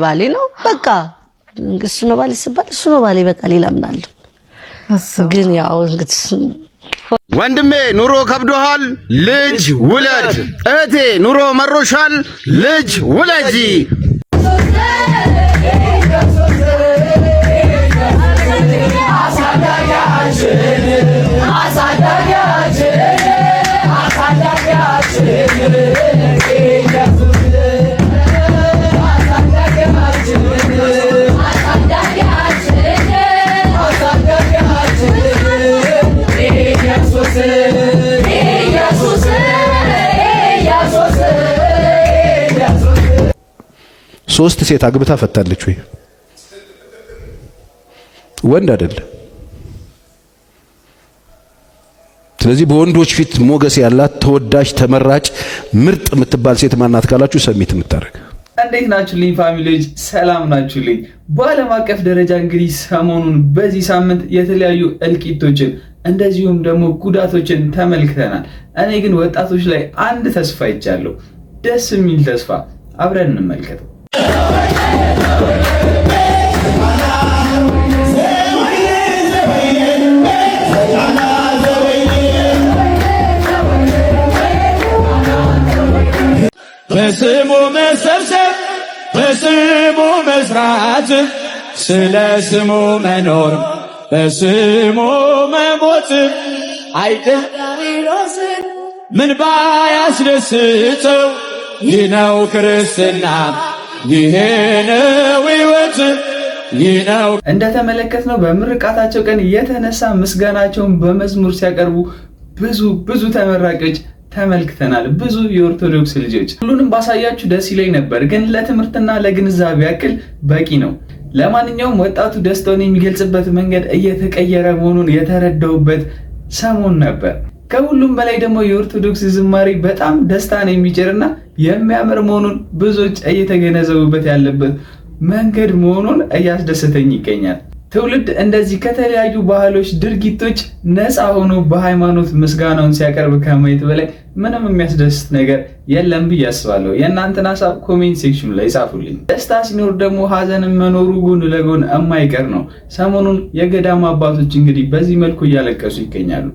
ባሌ ነው በቃ፣ እሱ ነው ባሌ ሲባል እሱ ነው ባሌ በቃ፣ ሌላ ምን አለ? ግን ያው እንግዲህ ወንድሜ ኑሮ ከብዶሃል፣ ልጅ ውለድ። እህቴ ኑሮ መሮሻል፣ ልጅ ውለጂ። ሶስት ሴት አግብታ ፈታለች ወይ? ወንድ አይደለ። ስለዚህ በወንዶች ፊት ሞገስ ያላት ተወዳጅ፣ ተመራጭ፣ ምርጥ የምትባል ሴት ማናት ካላችሁ submit የምታደርግ። እንዴት ናችሁልኝ family ዎች? ሰላም ናችሁልኝ? በዓለም አቀፍ ደረጃ እንግዲህ ሰሞኑን በዚህ ሳምንት የተለያዩ እልቂቶችን እንደዚሁም ደግሞ ጉዳቶችን ተመልክተናል። እኔ ግን ወጣቶች ላይ አንድ ተስፋ አይቻለሁ፣ ደስ የሚል ተስፋ። አብረን እንመልከተው። በስሙ መሰብሰብ፣ በስሙ መስራት፣ ስለ ስሙ መኖር፣ በስሙ መሞት አይደል ምን ባያስደስተው፣ ይህ ነው ክርስትና፣ ይሄ ነው ሕይወት፣ ይህ ነው። እንደተመለከትነው በምርቃታቸው ቀን የተነሳ ምስጋናቸውን በመዝሙር ሲያቀርቡ ብዙ ብዙ ተመራቂዎች ተመልክተናል። ብዙ የኦርቶዶክስ ልጆች። ሁሉንም ባሳያችሁ ደስ ይለኝ ነበር፣ ግን ለትምህርትና ለግንዛቤ ያክል በቂ ነው። ለማንኛውም ወጣቱ ደስታውን የሚገልጽበት መንገድ እየተቀየረ መሆኑን የተረዳሁበት ሰሞን ነበር። ከሁሉም በላይ ደግሞ የኦርቶዶክስ ዝማሬ በጣም ደስታን የሚጭርና የሚያምር መሆኑን ብዙዎች እየተገነዘቡበት ያለበት መንገድ መሆኑን እያስደሰተኝ ይገኛል። ትውልድ እንደዚህ ከተለያዩ ባህሎች፣ ድርጊቶች ነፃ ሆኖ በሃይማኖት ምስጋናውን ሲያቀርብ ከማየት በላይ ምንም የሚያስደስት ነገር የለም ብዬ አስባለሁ። የእናንተን ሀሳብ comment section ኑ ላይ ጻፉልኝ። ደስታ ሲኖር ደግሞ ሀዘንን መኖሩ ጎን ለጎን የማይቀር ነው። ሰሞኑን የገዳም አባቶች እንግዲህ በዚህ መልኩ እያለቀሱ ይገኛሉ።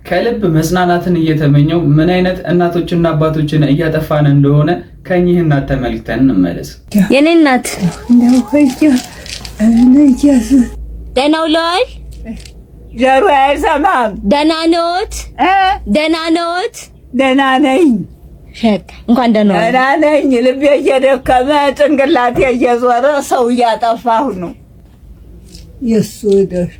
ከልብ መጽናናትን እየተመኘው ምን አይነት እናቶችና አባቶችን እያጠፋን እንደሆነ ከእኚህ እናት ተመልክተን እንመለስ። የኔ እናት ደህና ውለዋል? ጆሮ አይሰማም። ደህና ነዎት? ደህና ነዎት? ደህና ነኝ። እንኳን ደህና ዋሉ። ደህና ነኝ። ልቤ እየደከመ ጭንቅላቴ እየዞረ ሰው እያጠፋሁ ነው። የእሱ ደሽ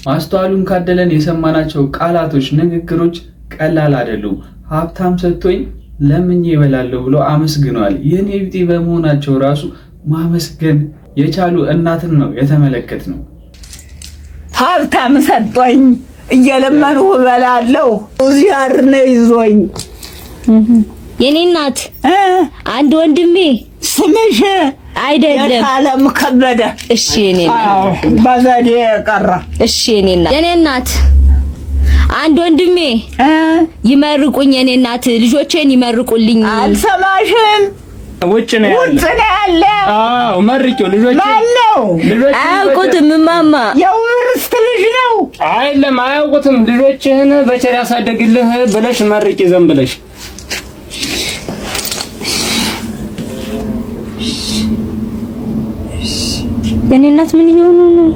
ማስተዋሉን ካደለን የሰማናቸው ቃላቶች፣ ንግግሮች ቀላል አይደሉም። ሀብታም ሰጥቶኝ ለምኜ እበላለሁ ብሎ አመስግነዋል። የኔ ቢጤ በመሆናቸው ራሱ ማመስገን የቻሉ እናትን ነው የተመለከትነው። ሀብታም ሰጥቶኝ እየለመንሁ እበላለሁ። ዚያር ነው ይዞኝ። የኔ እናት አንድ ወንድሜ ስምሽ አይደለም የዓለም ከበደ። እሺ የኔ እናት። በዘዴ ቀረ። እሺ የኔ እናት። የኔ እናት አንድ ወንድሜ ይመርቁኝ። የኔ እናት ልጆቼን ይመርቁልኝ። አልሰማሽም። ውጭ ነው ያለ፣ ውጭ ነው ያለ። አዎ መርቂው። ልጆቼ ማነው? አያውቁትም እማማ። የውርስት ልጅ ነው። አይደለም፣ አያውቁትም። ልጆችህን በቸር ያሳደግልህ ብለሽ መርቂ ዘን ብለሽ። የኔ እናት ምን እየሆኑ ነው?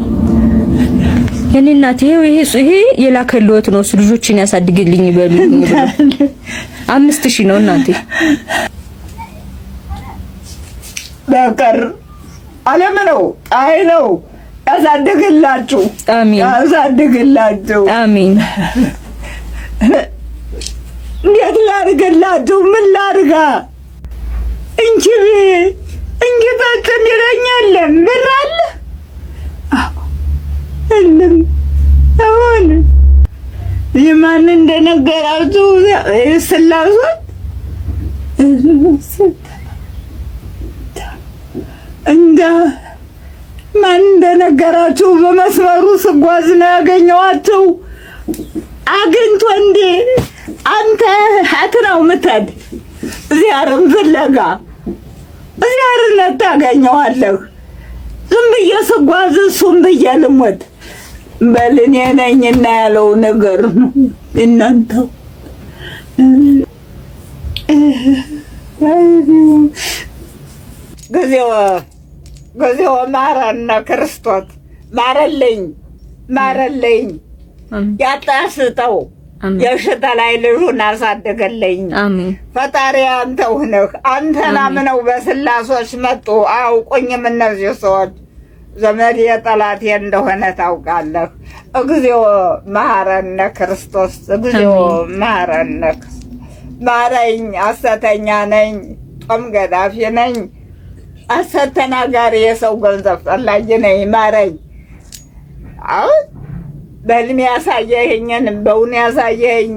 የኔ እናት ይሄ ይሄ የላከልዎት ነው። እሱ ልጆችን ያሳድግልኝ ይበሉ። 5000 ነው እናቴ። በቀር ዓለም ነው፣ ጣይ ነው። ያሳድግላችሁ፣ አሜን። ያሳድግላችሁ። አሜን። እንዴት ላድርግላችሁ? ምን ላድርጋ? እንቺ እንጂ ጠጭም ይለኛለን። ብር አለ የለም። አሁን ማን እንደነገራችሁ ስላሶች እንደ ማን እንደነገራችሁ በመስመሩ ስጓዝ ነው ያገኘኋቸው። አግኝቶ እንዴ አንተ ሀት ነው የምትሄድ እዚያርም ፍለጋ እዚያርነት ታገኘዋለህ። ዝም ብዬ ስጓዝ እሱም ብዬ ልሞት በል እኔ ነኝና ያለው ነገር ነው። እናንተው ጊዜው ማረነ ክርስቶስ ማረልኝ፣ ማረልኝ። ያጣስጠው የሽታ ላይ ልጁን አሳደገልኝ። ፈጣሪ አንተው ነህ። አንተን አምነው በስላሶች መጡ። አያውቁኝም እነዚህ ሰዎች። ዘመድ የጠላቴ እንደሆነ ታውቃለህ። እግዚኦ መሐረነ ክርስቶስ፣ እግዚኦ መሐረነ ማረኝ። ሐሰተኛ ነኝ፣ ጦም ገዳፊ ነኝ፣ ሐሰት ተናጋሪ፣ የሰው ገንዘብ ፈላጊ ነኝ። ማረኝ። አሁን በህልሜ ያሳየኸኝን በእውን ያሳየኸኝ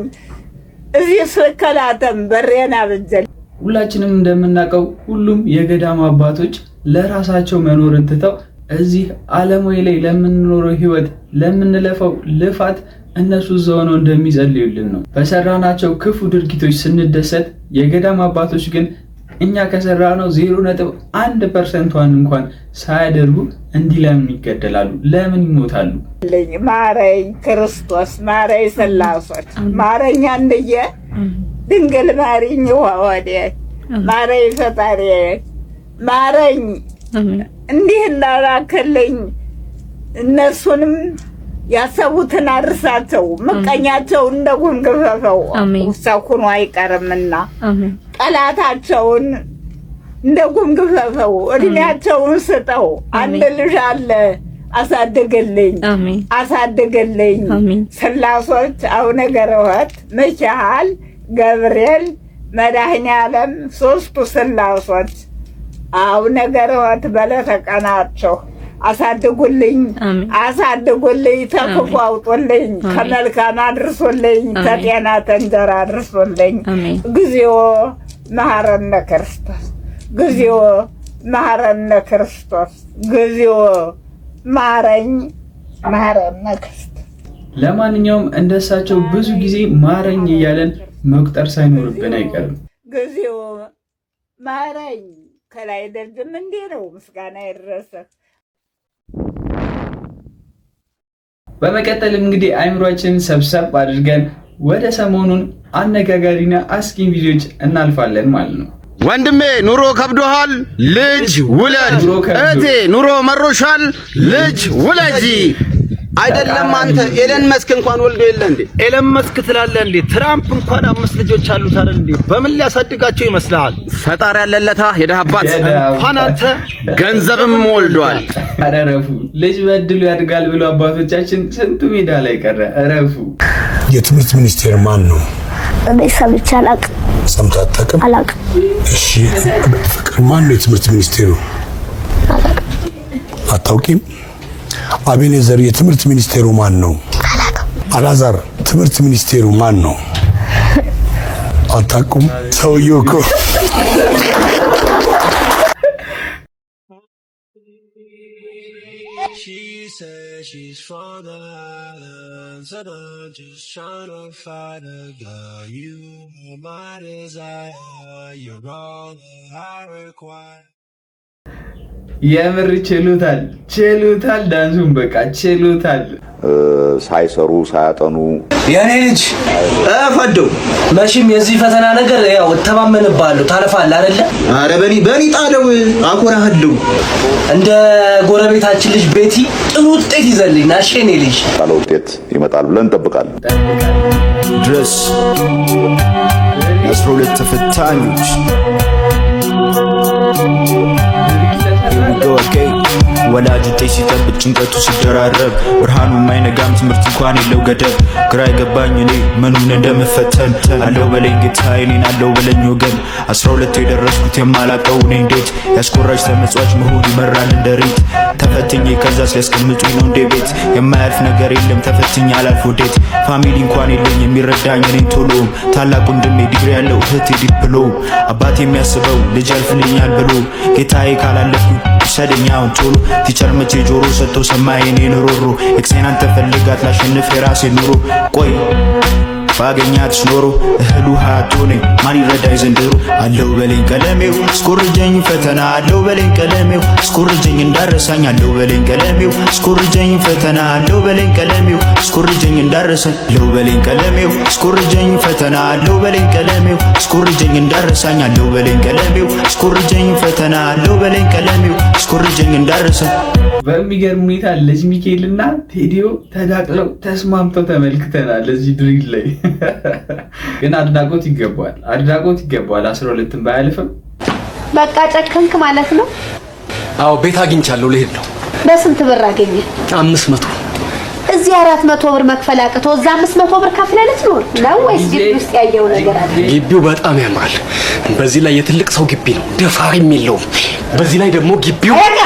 እዚህ ስከላተም በሬን አብጀል። ሁላችንም እንደምናውቀው ሁሉም የገዳም አባቶች ለራሳቸው መኖርን ትተው እዚህ ዓለማዊ ላይ ለምንኖረው ህይወት ለምንለፈው ልፋት እነሱ እዛው ሆነው እንደሚጸልዩልን ነው። በሰራናቸው ክፉ ድርጊቶች ስንደሰት፣ የገዳም አባቶች ግን እኛ ከሰራነው 0.1%ቷን እንኳን ሳያደርጉ እንዲህ ለምን ይገደላሉ? ለምን ይሞታሉ? ማረኝ ክርስቶስ፣ ማረኝ ስላሶች፣ ማረኝ አንድዬ ድንግል ማሪኝ፣ ውሃ ወዴ ማረኝ ፈጣሪ ማረኝ። እንዲህ እንዳላክልኝ እነሱንም ያሰቡትን አድርሳቸው፣ ምቀኛቸው እንደ ጉም ግፈፈው ሰኩኑ አይቀርምና ጠላታቸውን እንደ ጉም ግፈፈው፣ እድሜያቸውን ስጠው። አንድ ልጅ አለ አሳድግልኝ፣ አሳድግልኝ። ስላሶች አቡነ ገብረሕይወት፣ ሚካኤል፣ ገብርኤል፣ መድኃኔዓለም ሶስቱ ስላሶች አቡነ ገብረሕይወት በዕለተ ቀናቸው አሳድጉልኝ፣ አሳድጉልኝ፣ ተክፉ አውጡልኝ፣ ከመልካም አድርሱልኝ፣ ከጤና ተንጀራ አድርሱልኝ። እግዚኦ መሐረነ ክርስቶስ፣ እግዚኦ መሐረነ ክርስቶስ፣ እግዚኦ ማረኝ፣ መሐረነ ክርስቶስ። ለማንኛውም እንደሳቸው ብዙ ጊዜ ማረኝ እያለን መቁጠር ሳይኖርብን አይቀርም። እግዚኦ ማረኝ። ከላይ ደርግም እንዲህ ነው። ምስጋና ይድረስህ። በመቀጠልም እንግዲህ አይምሯችንን ሰብሰብ አድርገን ወደ ሰሞኑን አነጋጋሪና አስቂኝ ቪዲዮዎች እናልፋለን ማለት ነው። ወንድሜ ኑሮ ከብዶሃል፣ ልጅ ውለድ። እህቴ ኑሮ መሮሻል፣ ልጅ ውለጂ። አይደለም አንተ ኤለን መስክ እንኳን ወልዶ የለ እንዴ? ኤለን መስክ ትላለህ እንዴ? ትራምፕ እንኳን 5 ልጆች አሉት አይደል እንዴ? በምን ሊያሳድጋቸው ይመስልሃል? ፈጣሪ ያለለታ የደሃ አባት እንኳን አንተ ገንዘብም ወልዷል። ኧረ እረፉ። ልጅ በድሉ ያድጋል ብሎ አባቶቻችን ስንቱ ሜዳ ላይ ቀረ። እረፉ። የትምህርት ሚኒስቴር ማን ነው? እኔ ሰምቼ አላውቅም። ሰምተህ አታውቅም? አላውቅም። እሺ ፍቅር፣ ማን ነው የትምህርት ሚኒስቴሩ? አታውቂም? አቤኔዘር የትምህርት ሚኒስቴሩ ማን ነው? አላዛር ትምህርት ሚኒስቴሩ ማን ነው? አታውቁም? ሰውዬው እኮ የምር ችሉታል፣ ችሉታል፣ ዳንሱን በቃ ችሉታል። ሳይሰሩ ሳያጠኑ የኔ ልጅ እፈደው መቼም የዚህ ፈተና ነገር ያው እተማመንብሃለሁ፣ ታልፋለህ አይደለ? አረ በኔ በኔ ጣለው፣ አኮራሃለሁ። እንደ ጎረቤታችን ልጅ ቤቲ ጥሩ ውጤት ይዘልኝ ና። እሺ የኔ ልጅ ጣለ ውጤት ይመጣል ብለን እንጠብቃለን። ድረስ የ12 ተፈታኞች። Here we go again. ወላጅ ውጤት ሲጠብቅ ጭንቀቱ ሲደራረብ፣ ብርሃኑ የማይነጋም ትምህርት እንኳን የለው ገደብ። ግራ የገባኝ እኔ ምኑን እንደምፈተን። አለው በለኝ ጌታ እኔን፣ አለው በለኝ ወገን። 12 የደረስኩት የማላቀው እኔ እንዴት ያስኮራጅ ተመጽዋች መሆን ይመራል እንደ ሬት። ተፈትኜ ከዛ ሲያስቀምጡኝ ነው እንዴ ቤት? የማያልፍ ነገር የለም፣ ተፈትኜ አላልፍ ወዴት? Family እንኳን የለኝ የሚረዳኝ እኔን ቶሎ። ታላቅ ወንድሜ ዲግሪ ያለው፣ እህቴ ዲፕሎ፣ አባት የሚያስበው ልጅ ያልፍልኛል ብሎ። ጌታዬ ካላለፍኩኝ ውሰደኝ አሁን ቶሎ። Teacher መቼ ጆሮ ሰጥቶ ሰማይ የኔን ሮሮ? Ex ኤን አንተ ፈልጋት ላሸንፍ የራሴ ኑሮ። ቆይ ባገኛትስ ኖሮ እህል ውሃ አትሆነኝ፣ ማን ይረዳኝ ዘንድሮ? አለው በለኝ ቀለሜው አስኮርጀኝ ፈተና፣ አለው በለኝ ቀለሜው አስኮርጀኝ እንዳረሳኝ፣ አለው በለኝ ቀለሜው አስኮርጀኝ ፈተና፣ አለው በለኝ ቀለሜው አስኮርጀኝ እንዳረሳኝ፣ አለው በለኝ ቀለሜው አስኮርጀኝ ፈተና፣ አለው በለኝ ቀለሜው አስኮርጀኝ እንዳረሳኝ፣ አለው በለኝ ቀለሜው አስኮርጀኝ ፈተና፣ አለው በለኝ ቀለሜው አስኮርጀኝ እንዳረሳኝ። በሚገርም ሁኔታ ልጅ ሚካኤል እና ቴዲዮ ተዳቅለው ተስማምተው ተመልክተናል። እዚህ drill ላይ ግን አድናቆት ይገባዋል፣ አድናቆት ይገባዋል። 12ን ባያልፍም። በቃ ጨከንክ ማለት ነው። አዎ፣ ቤት አግኝቻለሁ፣ ልሄድ ነው። በስንት ብር አገኘ? 500። እዚህ 400 ብር መክፈል አቅቶ እዛ 500 ብር ከፍለህ ልትኖር ነው ወይስ ግቢ ውስጥ ያየው ነገር አለ? ግቢው በጣም ያምራል። በዚህ ላይ የትልቅ ሰው ግቢ ነው፣ ደፋሪም የለውም። በዚህ ላይ ደግሞ ግቢው በቃ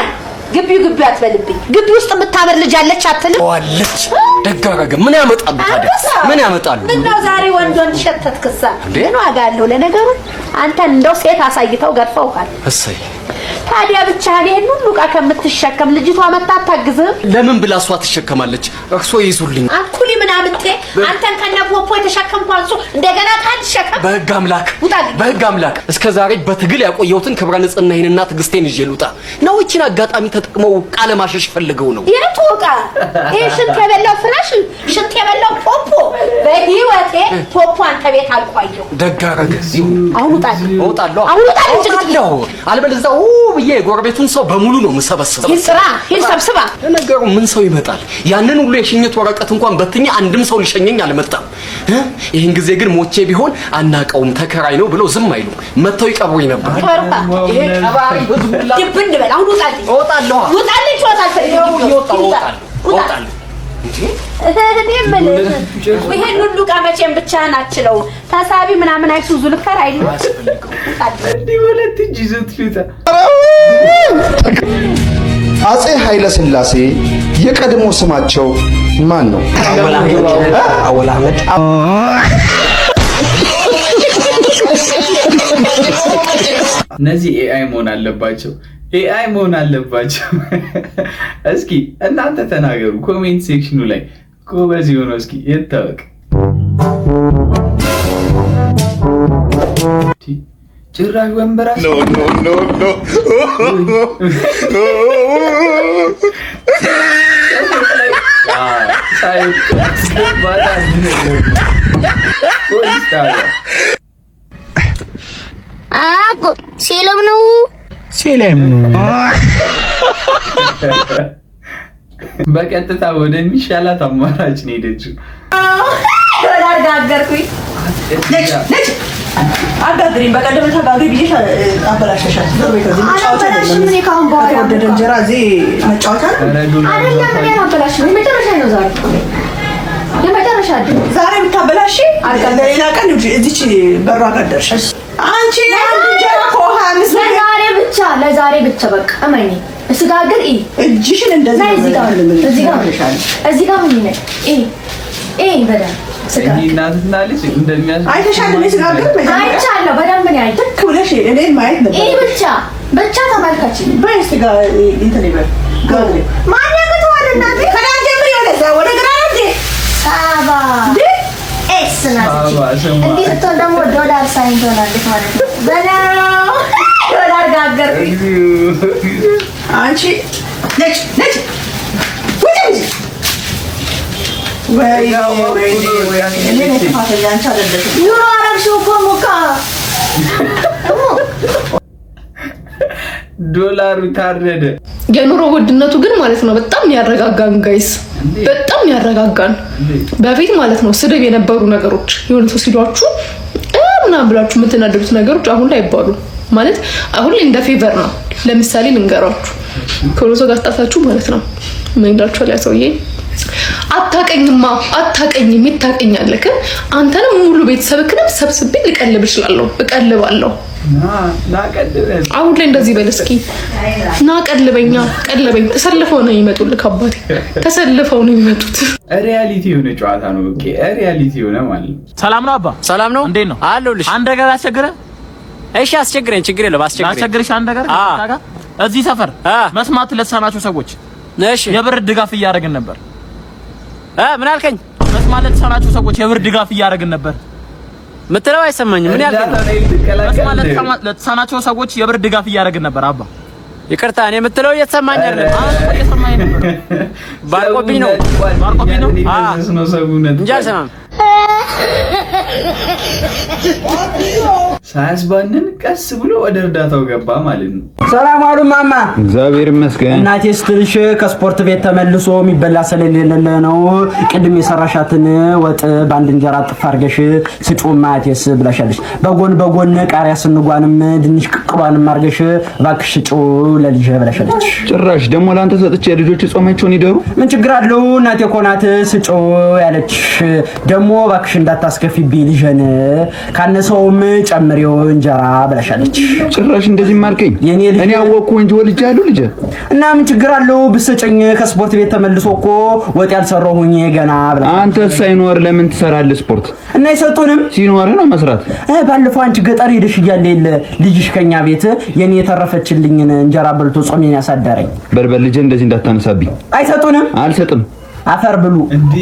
ግቢው ግቢው አትበልብኝ። ግቢ ውስጥ የምታምር ልጅ አለች አትልም? አለች። ደግ አደረገ። ምን ያመጣሉ ታዲያ? ምን ያመጣሉ? ምነው ዛሬ ወንድ ወንድ ሸተትክሳ? እንዴ? ምን ዋጋ አለው? ለነገሩ አንተን እንደው ሴት አሳይተው ገርፈውሃል። እሰይ። ታዲያ ብቻህን ይሄን ሁሉ ዕቃ ከምትሸከም ልጅቷ መታ አታግዝህም? ለምን ብላ እሷ ትሸከማለች? እርሶ ይይዙልኝ። አንኩሊ ምናምንቴ፣ አንተን ከነ ፖፖ የተሸከምኩ አንሶ እንደገና ዕቃ ልሸከም? በህግ አምላክ። ውጣልኝ። በህግ አምላክ፣ እስከ ዛሬ በትግል ያቆየሁትን ክብረ ንጽህናዬንና ትዕግስቴን ይዤ ልውጣ ነው? ይህችን አጋጣሚ ተጠቅመው ቃለ ማሸሽ ፈልገው ነው። የቱ ዕቃ? ይሄ ሽንት የበላው ፍራሽ፣ ሽንት የበላው ፖፖ። በህይወቴ ፖፖ አንተ ቤት አልኳየሁ። ደግ አደረገ። አሁን ውጣልኝ። እወጣለሁ። አሁን ውጣልኝ። እወጣለሁ። አለበለዚያ ኡ ብዬ የጎረቤቱን ሰው በሙሉ ነው የምሰበስበው። ሂድ ስራ፣ ሂድ ሰብስባ። ለነገሩ ምን ሰው ይመጣል? ያንን ሁሉ የሽኝት ወረቀት እንኳን በትኜ አንድም ሰው ሊሸኘኝ አልመጣም። እ? ይህን ጊዜ ግን ሞቼ ቢሆን አናቀውም ተከራይ ነው ብለው ዝም አይሉም። መጥተው ይቀብሩኝ ነበር። ቅበርባ። ይሄ ቀባሪ ህዝብ ሁላ ድብን በል። አሁን ውጣልኝ። እወጣለሁ። ውጣልኝ። ጮት አልፈልግም። ይኸው እየወጣሁ ውጣ። እወጣለሁ። ውጣ። እወጣለሁ። እኔ የምልህ ይሄን ሁሉ ዕቃ መቼም ብቻህን አትችለውም። ተሳቢ ምናምን አይሱዙ ልከር አይልም። እንዲህ ሁለት እጅ ይዞት ፊታ። አጼ ኃይለ ሥላሴ የቀድሞ ስማቸው ማን ነው? አወል አህመድ። እነዚህ AI መሆን አለባቸው። AI መሆን አለባቸው። እስኪ እናንተ ተናገሩ comment section ኑ ላይ፣ ጎበዝ የሆነው እስኪ ይታወቅ። ጭራሽ ወንበር No, no, no, no. ፖሊስ ጣቢያ። አቆ ሴለም ነው። ሴለም ነው። በቀጥታ ወደሚሻላት አማራጭ ነው የሄደችው። ዶላር ጋገርኩኝ። ነች ነች፣ አጋግሪኝ። በቀደም ተጋግሪ ብዬሽ አበላሸሻል። አላበላሽም። እኔ ከአሁን በኋላ ከተወደደ እንጀራ እዚህ መጫወቻ ነው። አይደለም። እኔ አላበላሽም። የመጨረሻ ነው ዛሬ፣ የመጨረሻ አይደል። ዛሬ ብታበላሽ ለሌላ ቀን እዚች በሯ ጋር ደርሻል። አንቺ አንድ እንጀራ እኮ 25 ብር። ለዛሬ ብቻ፣ ለዛሬ ብቻ በቃ እመኚ። ስጋግር ኢ እጅሽን እንደዚህ ነይ፣ እዚህ ጋር፣ እዚህ ጋር፣ እዚህ ጋር ሁኚ፣ ነይ፣ ኢ ኢ በደንብ ስጋ እኚህ እናትና ልጅ እንደሚያስ አይተሻል? እኔ ስጋግር መጀመሪያ አይቻለሁ። በደንብ ነው ያየሁት። ልክ ብለሽ እኔን ማየት ነበር። ኢ ብቻ ብቻ ተመልከቺ። በይ እስኪ እንትን ይበል ጋግሪ። ማን ያግተዋል እናቴ? ከላይ ጀምሪ ወደዛ ወደ ግራ ነው እንዴ? ሳባ S ናት እቺ። ሳባ ስማ። እንዲህ ስትሆን ደግሞ dollar sign ትሆናለች ማለት ነው። በለው ዶላር ጋገርኩኝ። አንቺ ነች ነች፣ ውጪ እንጂ። ወይኔ ወይኔ ወይኔ፣ እኔ ነኝ ጥፋተኛ፣ አንቺ አይደለሽም። ኑሮ አረግሽው እኮ ሙካ። ዶላሩ ታረደ። የኑሮ ውድነቱ ግን ማለት ነው በጣም ያረጋጋን guys፣ በጣም ያረጋጋን። በፊት ማለት ነው ስድብ የነበሩ ነገሮች፣ የሆነ ሰው ሲሏችሁ ምናምን ብላችሁ የምትናደዱት ነገሮች አሁን ላይ አይባሉም። ማለት አሁን ላይ እንደ favor ነው። ለምሳሌ ልንገራችሁ፣ ከሆነ ሰው ጋር ተጣልታችሁ ማለት ነው፣ ምን ይላችኋል ያ ሰውዬ? አታቀኝማ፣ አታቀኝም፣ የት ታቀኛለህ? አንተንም ሙሉ ቤተሰብክንም ሰብስቤ ልቀልብ እችላለሁ፣ እቀልባለሁ። አሁን ላይ እንደዚህ በል እስኪ፣ ና ቀልበኛ፣ ቀልበኝ። ተሰልፈው ነው የሚመጡልህ አባቴ፣ ተሰልፈው ነው የሚመጡት። Reality የሆነ ጨዋታ ነው። Okay, reality የሆነ ማለት ነው። ሰላም ነው አባ? ሰላም ነው። እንዴት ነው? አለሁልሽ። አንድ ነገር አስቸግረህ? እሺ አስቸግረኝ፣ ችግር የለውም አስቸግረኝ። ላስቸግርሽ አንድ ነገር። እዚህ ሰፈር መስማት ለተሳናቸው ሰዎች እሺ የብር ድጋፍ እያደረግን ነበር። ምን አልከኝ? መስማት ለተሳናቸው ሰዎች የብር ድጋፍ እያደረግን ነበር። ምትለው አይሰማኝም። ምን ያልከኝ? መስማት ለተሳናቸው ሰዎች የብር ድጋፍ እያደረግን ነበር አባ። ይቅርታ፣ እኔ የምትለው እየተሰማኝ አይደለም። እየሰማኝ ነበር። ባርቆብኝ ነው፣ ባርቆብኝ ነው እንጂ አልሰማም። ሳያስባንን ቀስ ብሎ ወደ እርዳታው ገባ ማለት ነው። ሰላም አሉ ማማ። እግዚአብሔር ይመስገን። እናቴ ስትልሽ ከስፖርት ቤት ተመልሶ የሚበላ ስለሌለ ነው ቅድም የሰራሻትን ወጥ በአንድ እንጀራ ጥፍ አድርገሽ ስጩ ማቴስ ብላሻለች። በጎን በጎን ቃሪያ ስንጓንም ድንች ቅቅሏንም አድርገሽ እባክሽ ስጩ ለልጅ ብላሻለች። ጭራሽ ደግሞ ለአንተ ሰጥቼ ልጆች ጾማቸውን ይደሩ። ምን ችግር አለው? እናቴ እኮ ናት ስጩ ያለች። ደግሞ እባክሽ እንዳታስከፊብኝ ልጅን፣ ካነሰውም ጨምሪው እንጀራ ብላሻለች። ጭራሽ እንደዚህ ማልከኝ? እኔ አወቅኩ እንጂ ወልጃለሁ ልጄ። እና ምን ችግር አለው ብትሰጭኝ? ከስፖርት ቤት ተመልሶ እኮ ወጥ ያልሰራሁኝ ገና ብላ። አንተ ሳይኖር ለምን ትሰራለህ ስፖርት? እና አይሰጡንም። ሲኖር ነው መስራት። ባለፈው አንቺ ገጠር ሄደሽ እያለ የለ ልጅሽ ከኛ ቤት የኔ የተረፈችልኝን እንጀራ በልቶ ጾሜን ያሳደረኝ። በልበል ልጄ፣ እንደዚህ እንዳታነሳብኝ። አይሰጡንም። አልሰጥም። አፈር ብሉ። እንዴ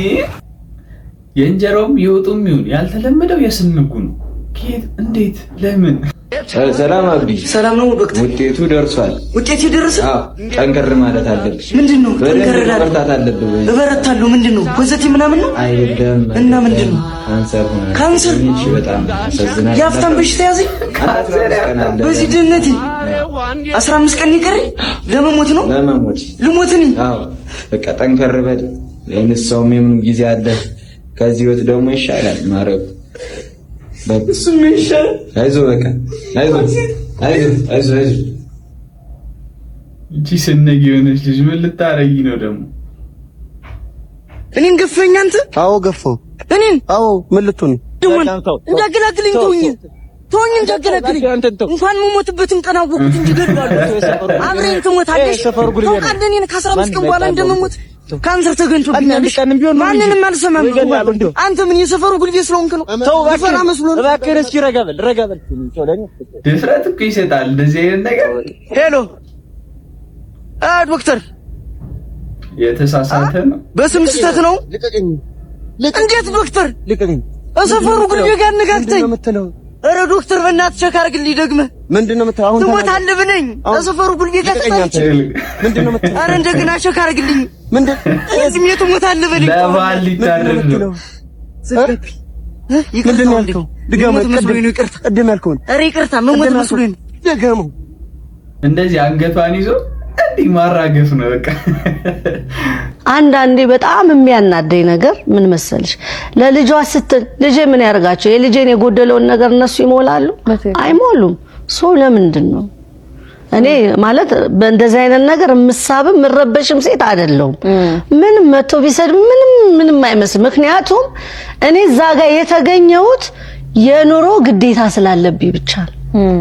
የእንጀራውም የወጡም ይሁን ያልተለመደው የስንጉ ነው። ከየት እንዴት ለምን? ሰላም አብዲ። ሰላም ነው ዶክተር። ውጤቱ ደርሷል። ውጤቱ ደረሰ? አዎ፣ ጠንከር ማለት አለብህ። ምንድን ነው ጠንከር እላለሁ? መበርታት አለብህ። እበረታለሁ። ምንድን ነው positive ምናምን ነው? አይደለም። እና ምንድን ነው? ካንሰር ሆነ። ካንሰር? በጣም ያሳዝናል። የሀብታም በሽታ ያዘኝ። በዚህ ድህነቴ 15 ቀን ይቀረኝ ለመሞት ነው። ለመሞት ልሞት እኔ? አዎ፣ በቃ ጠንከር በል። ለእንስሳውም የምንም ጊዜ አለ። ከዚህ ህይወት ደግሞ ይሻላል ማረጉ። እሱም ይሻላል። አይዞህ በቃ አይዞህ አይዞህ አይዞህ አይዞህ። እቺ ስንግ የሆነች ልጅ ምን ልታረጊ ነው ደግሞ? እኔን ገፈኝ አንተ? አዎ ገፋው። እኔን? አዎ ምን ልትሆን? እንዳገላግለኝ ተውኝ፣ ተውኝ እንዳገላግለኝ። እንኳን የምሞትበትን ቀን አወቅሁት እንጂ እገድለዋለሁ። አብረኝ ትሞታለሽ። ታውቃለህ እኔን ከ15 ቀን በኋላ እንደምሞት ካንሰር ተገኝቶብኛል። ማንንም አልሰማም። አንተ ምን የሰፈሩ ጉልቤ ስለሆንክ ነው? ፈራ መስሎ ነው። እባክህ እስኪ ረጋ በል ረጋ በል። ድፍረት እኮ ይሰጣል እንደዚህ አይነት ነገር። Hello ዶክተር፣ የተሳሳተ ነው። በስም ስህተት ነው። እንዴት ዶክተር? እሰፈሩ ጉልቤ ጋር አነጋግተኝ። ኧረ ዶክተር በእናትህ check አድርግልኝ ደግመህ። ምንድን ነው የምትለው? አሁን ትሞታለህ ብለኝ እሰፈሩ ጉልቤ ጋር ተጣልቼ። ኧረ እንደገና check አድርግልኝ። ምንድን እድሜ ትሞታለህ በለኝ። ለባል ሊታረድ ነው። ምንድን ነው ያልከው? ድገመው። ቅድም ያልከውን። ኧረ ይቅርታ መሞት መስሎኝ ነው። ድገመው። እንደዚህ አንገቷን ይዞ እንዲህ ማራገፍ ነው በቃ። አንዳንዴ በጣም የሚያናደኝ ነገር ምን መሰልሽ፣ ለልጇ ስትል ልጄ ምን ያደርጋቸው? የልጄን የጎደለውን ነገር እነሱ ይሞላሉ? አይሞሉም። So ለምንድን ነው እኔ ማለት በእንደዚህ አይነት ነገር የምሳብም የምረበሽም ሴት አይደለሁም። ምንም መቶ ቢሰድ ምንም ምንም አይመስል። ምክንያቱም እኔ እዛ ጋር የተገኘሁት የኑሮ ግዴታ ስላለብኝ ብቻ ነው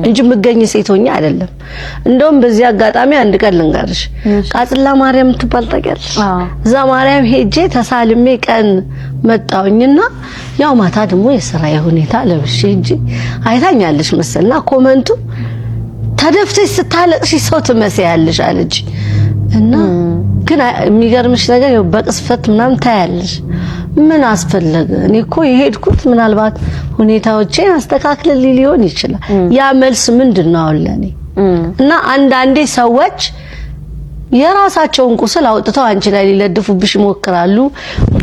እንጂ የምገኝ ሴት ሆኜ አይደለም። እንደውም በዚህ አጋጣሚ አንድ ቀን ልንገርሽ፣ ቃጽላ ማርያም ትባል ታውቂያለሽ? እዛ ማርያም ሄጄ ተሳልሜ ቀን መጣሁኝና ያው ማታ ደግሞ የስራዬ ሁኔታ ለብሼ ሄጄ አይታኛለሽ መሰልና comment ኡ ተደፍተሽ ስታለቅሺ ሰው ትመስያለሽ አለች። እና ግን የሚገርምሽ ነገር ያው በቅስፈት ምናምን ታያለሽ። ምን አስፈለገ? እኔ እኮ የሄድኩት ምናልባት ሁኔታዎቼን አስተካክልልኝ ሊሆን ይችላል። ያ መልስ ምንድን ነው አሁን ለእኔ? እና አንዳንዴ ሰዎች የራሳቸውን ቁስል አውጥተው አንቺ ላይ ሊለድፉብሽ ይሞክራሉ።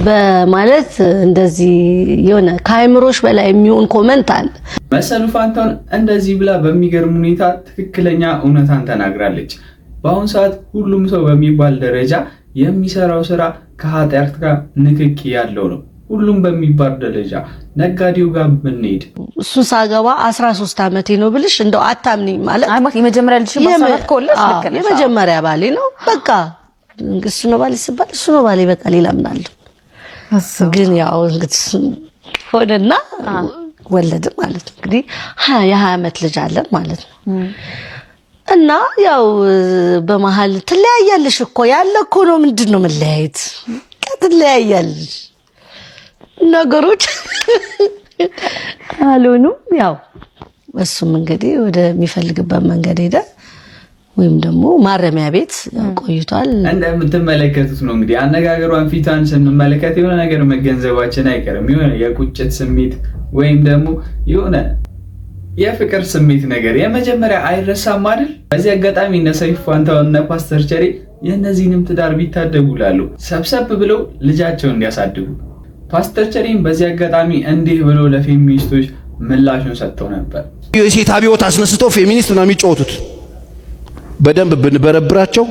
በማለት እንደዚህ የሆነ ከአይምሮሽ በላይ የሚሆን comment አለ። መሰሉ ፋንታውን እንደዚህ ብላ በሚገርም ሁኔታ ትክክለኛ እውነታን ተናግራለች። በአሁን ሰዓት ሁሉም ሰው በሚባል ደረጃ የሚሰራው ስራ ከኃጢአት ጋር ንክኪ ያለው ነው። ሁሉም በሚባል ደረጃ ነጋዴው ጋር ብንሄድ እሱን ሳገባ 13 ዓመቴ ነው ብልሽ እንደው አታምኚኝ ማለት የመጀመሪያ ልጅሽ በ14 ከወለድሽ ልክ ነሽ። የመጀመሪያ ባሌ ነው። በቃ እሱ ነው ባሌ ሲባል እሱ ነው ባሌ፣ በቃ ሌላ ምን አለ? ግን ያው እንግዲህ ሆነና ወለድን ማለት ነው። እንግዲህ የ20 ዓመት ልጅ አለን ማለት ነው። እና ያው በመሀል ትለያያለሽ እኮ ያለ እኮ ነው። ምንድን ነው መለያየት? ትለያያለሽ፣ ነገሮች አልሆኑም። ያው እሱም እንግዲህ ወደሚፈልግበት መንገድ ሄደ፣ ወይም ደግሞ ማረሚያ ቤት ቆይቷል። እንደምትመለከቱት ነው እንግዲህ አነጋገሯን፣ ፊቷን ስንመለከት የሆነ ነገር መገንዘባችን አይቀርም። የሆነ የቁጭት ስሜት ወይም ደግሞ የሆነ የፍቅር ስሜት ነገር የመጀመሪያ አይረሳም አይደል? በዚህ አጋጣሚ እነ ሰይፉ ፋንታሁን፣ እነ ፓስተር ቸሬ የእነዚህንም ትዳር ቢታደጉ ላሉ ሰብሰብ ብለው ልጃቸውን እንዲያሳድጉ። ፓስተር ቸሬም በዚህ አጋጣሚ እንዲህ ብሎ ለፌሚኒስቶች ምላሹን ሰጥተው ነበር። የሴት አብዮት አስነስተው ፌሚኒስት ነው የሚጫወቱት። በደንብ ብንበረብራቸው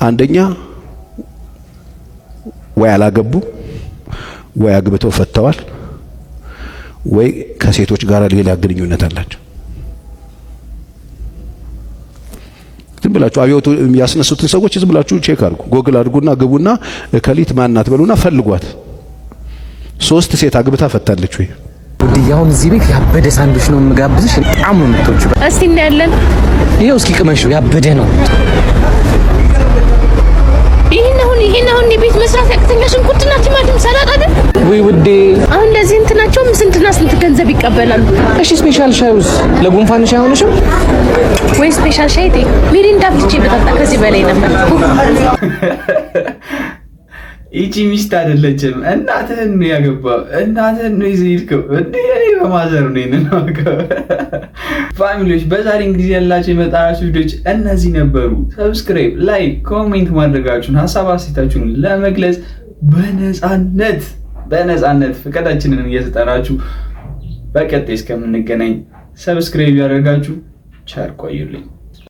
አንደኛ ወይ አላገቡ፣ ወይ አግብተው ፈተዋል፣ ወይ ከሴቶች ጋር ሌላ ግንኙነት አላቸው። ዝም ብላችሁ አብዮቱ ያስነሱትን ሰዎች ዝም ብላችሁ check አድርጉ፣ ጎግል አድርጉና ግቡና እከሊት ማናት በሉና ፈልጓት። 3 ሴት አግብታ ፈታለች ወይ? ውድዬ፣ አሁን እዚህ ቤት ያበደ ሳንዱች ነው የምጋብዝሽ። በጣም ነው የምትወጂው። እስቲ እናያለን። ይኸው እስኪ ቅመሽው፣ ያበደ ነው። ይሄን አሁን የቤት መስራት ያቅተኛ ሽንኩርትና ቲማቲም ሰላጣ አይደል? ወይ ውዴ፣ አሁን ለዚህ እንትናቸውም ስንትና ስንት ገንዘብ ይቀበላሉ። እሺ special ሻዩስ ለጉንፋንሽ አይሆንሽም? ወይ special ሻይ ሚሪንዳ አፍልቼ ብጠጣ ከዚህ በላይ ነበር። ይቺ ሚስት አይደለችም። እናትህን ነው ያገባው። እናትህን ነው ይዘህ ሄድከው። እንዴ እኔ በማዘር ነው ይሄንን አውቀው። Family ዎች፣ በዛሬ እንግዲህ ያላቸው የመጣናቸው ቪዲዮዎች እነዚህ ነበሩ። Subscribe፣ like፣ comment ማድረጋችሁን፣ ሀሳብ አስተያየታችሁን ለመግለጽ በነፃነት ፍቃዳችንን እየሰጠናችሁ በቀጣይ እስከምንገናኝ subscribe ያደርጋችሁ ቸር ቆዩልኝ።